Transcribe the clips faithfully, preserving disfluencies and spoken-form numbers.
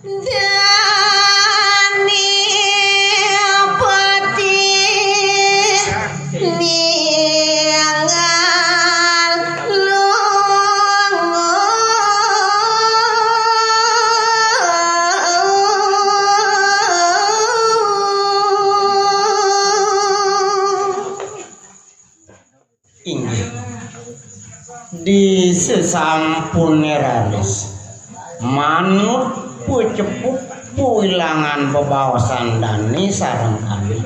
Dani pati ningal lungo. Inggih. Di sesampune raris, manut pucepuk puwilangan bebaosan dane sareng kalih,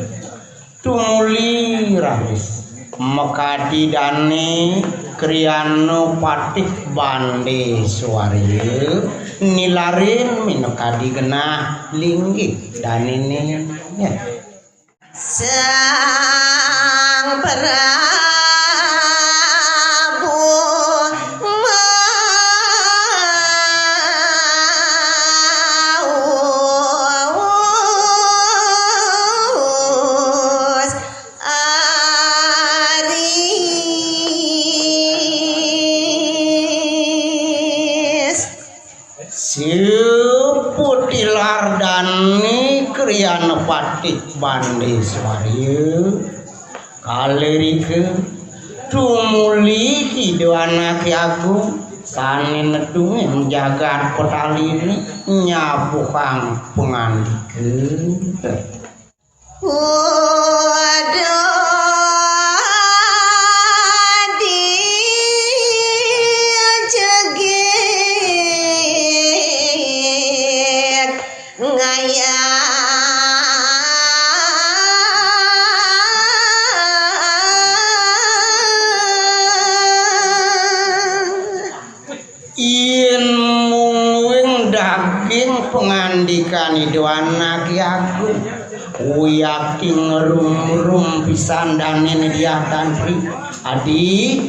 tumuli raris makadi dane Kriyana Patih Bande Swarya nilarin minakadi genah linggih danene. Sang Prabu Maus Aris. Siput tilar dane Kriyana Patih Bande Swarya. Kalirika tumuli Ida Anake Agung sane nedungin jagat Petaline nyapuhang pangandika. Udah dijegit ngayah. Yen mungguing daging pangandikan Ida Anake Agung, uyati ngrum-ngrum pisan danene Diah Tantri. Adi,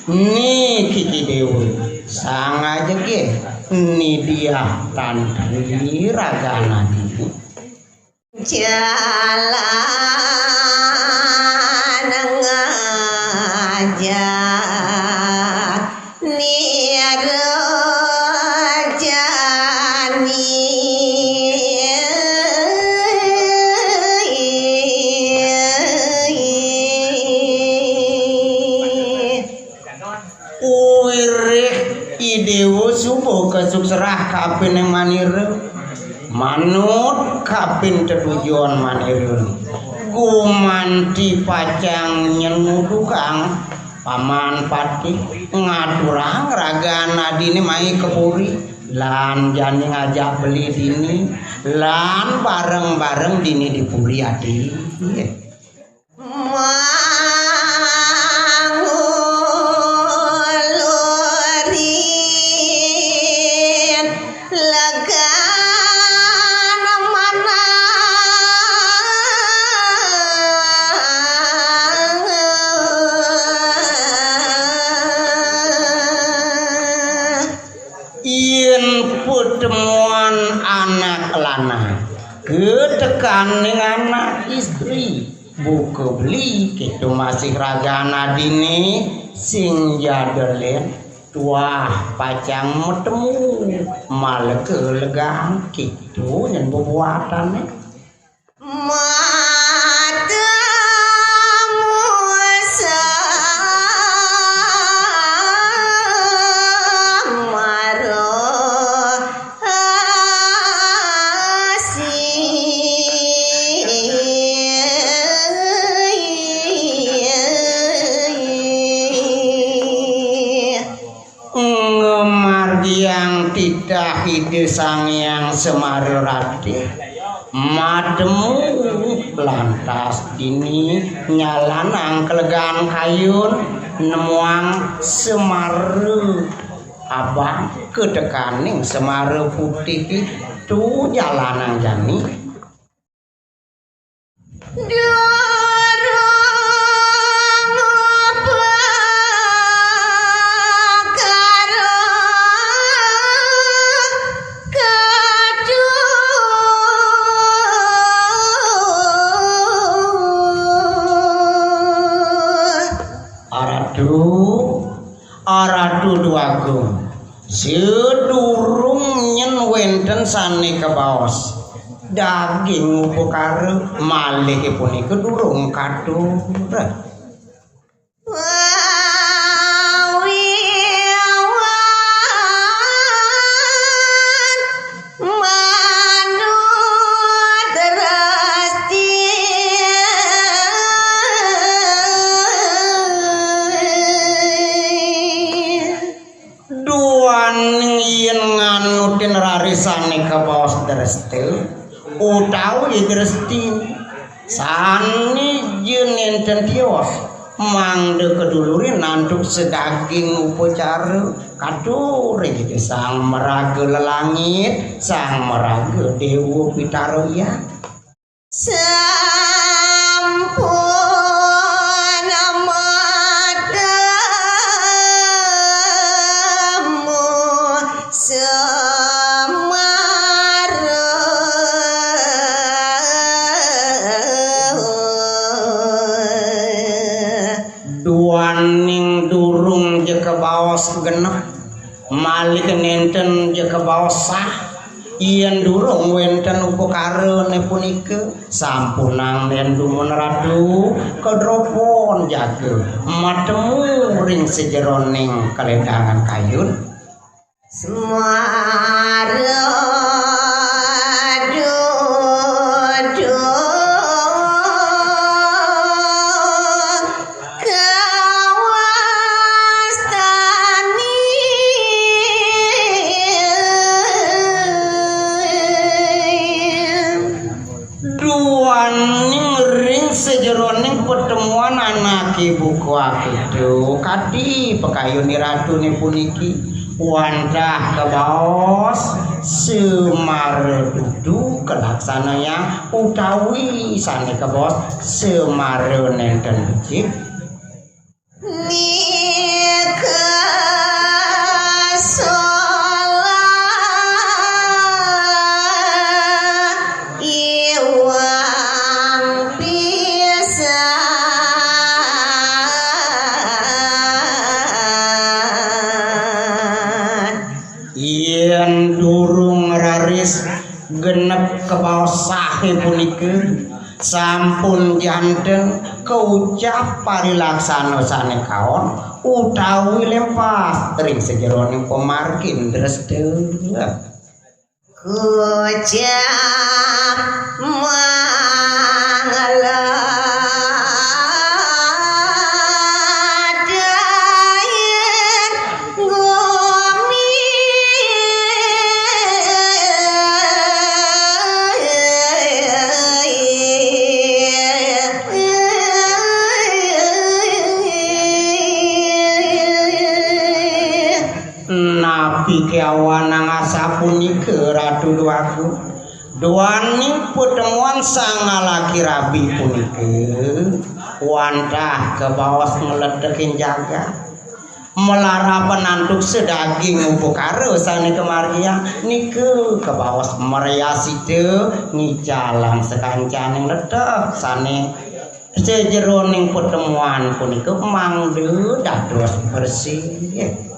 niki Ki Dewa, sang ajege ni Diah Tantri ragan adi. Jalan ngajak nirajani. Uirih I Dewa suba kasukserah kapining manira. Manut kapin tetujon manira. Gumanti pacang nyenudukang Paman Patih ngaturang ragan adine mai ka puri lan jani ngajak beli dini lan bareng-bareng dini di puri adi. Mangulurin legan manah. Yen patemuan anak lanang, ketekaning anak istri, buka beli, keto masih ragan adine sing jadelen, tuah pacang matemu, malega legang, keto nyen bebuatane. Matemu samara asih. Ngamargiang titah Ida Sang Hyang Semara Ratih, matemu lantas dini nyalanang kelegan kayun nemuang Semara Abang, ketekaning Semara Putih itu jalanang jani. Durung pakara kaduh. Aratu, Aratu Dwagung, sing Durung nyen wenten sane kebaos daging upakara, malih punika durung katur. Duaning yen nganutin rarisane kabaos dresta utawi dresti, sane ja nenten tios, mangda kadulurin antuk sadaging upacara, katur ring Ida Sang Maraga Lelangit, Sang Maraga Dewa Pitara Hyang. Sampun matemu Semara. Duaning durung ja kabaos genep, malih nenten ja kabaos sah, yen durung wenten upakarane punika, sampunang nen dumun Ratu, kadropon jaga, matemu ring sajeroning kaledangan kayun. Semara duduk kawastani. Duaning ring sajeroning pertemuan anake buka akitu, kadi pakayun iratune puniki, wantah kabaos semara dudu kalaksanayang utawi sane kabaos semara nenten becik. Nika solah iwang pisan. Yen durung raris genep kabaos sahe punika, sampun janten kaucap parilaksana sane kaon utawi lempas ring sajeroning pamargin dresta. Kucap mangladain gumi. Napi kewanang asapunika, Ratu Dwagung? Duaning patemuan sang alaki rabi punika wantah kabaos ngledekin jagat. Malarapan antuk sadaging upakara sane kamargiang nika kabaos mrayasita ngicalang sakancaning leteh sane sajeroning patemuan punika mangda dados bersih.